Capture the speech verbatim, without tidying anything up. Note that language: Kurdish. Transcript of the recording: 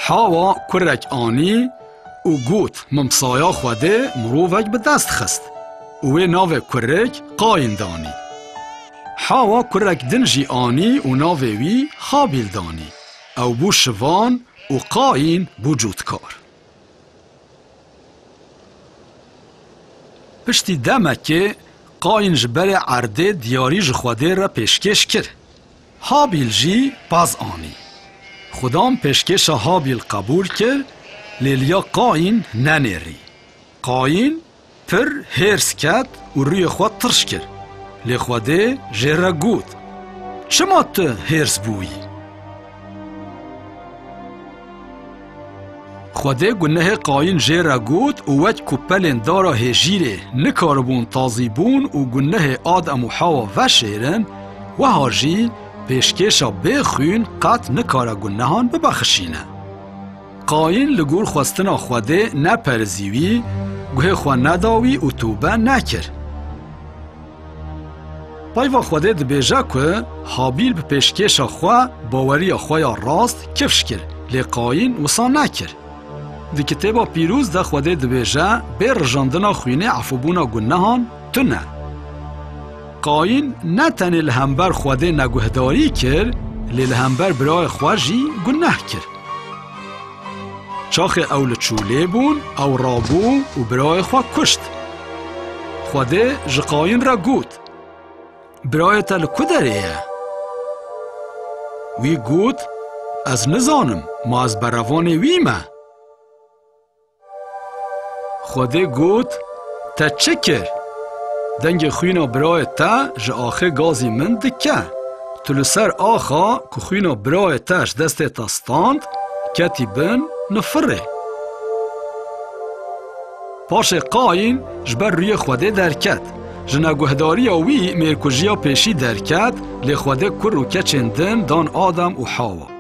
Hawa kurek anî û got, Min bi saya Xwedê mirovek bi dest xist. Û wê navê kurik Qayîn danî. Hawa kurek din jî anî û navê wî Habîl danî. Ew bû şivan û Qayîn bû cûtkar. Piştî demekê Qayîn ji berê erdê diyarî ji Xwedê re pêşkêş kir. Habîl jî pez anî. Xudan pêşkêşa Habîl qebûl kir, lê liya Qayîn nenêrî. Qayîn pir hêrs ket û rûyê xwe tirş kir. Lê Xwedê jê re got, Çima tu hêrs bûyî? Xwedê gunehê Qayîn jê re got û wek ku pelên dara hêjîrê nikaribûn tazîbûn û gunehê Adem û Hawa veşêrin, wiha jî pêşkêşa bê xwîn qet nikare gunehan bibexşîne. Qayîn li gor xwestina Xwedê neperizî wî, guhê xwe neda wî û tobe nekir. Peyva Xwedê dibêje ku Habîl bi pêşkêşa xwe baweriya xwe ya rast kifş kir, lê Qayîn wisa nekir. Di Kitêba Pîroz de Xwedê dibêje, bê rijandina xwînê efûbûna gunehan tune. Qayîn ne tenê li hember Xwedê neguhdarî kir, lê li hember birayê xwe jî guneh kir. Çaxê ew li çûlê bûn, ew rabû û birayê xwe kuşt. Xwedê ji Qayîn re got, Birayê te li ku derê ye? Wî got, Ez nizanim, ma ez berevanê wî me? Xwedê got, Te çi kir? Dengê xwîna birayê te ji axê gazî min dike. Tu li ser axa ku xwîna birayê te ji destê te stand, ketî bin nifirê. Paşê Qayîn ji ber rûyê Xwedê derket. Ji neguhdariya wî mêrkujiya pêşî derket, lê Xwedê kur û keçên din dan Adem û Hawa.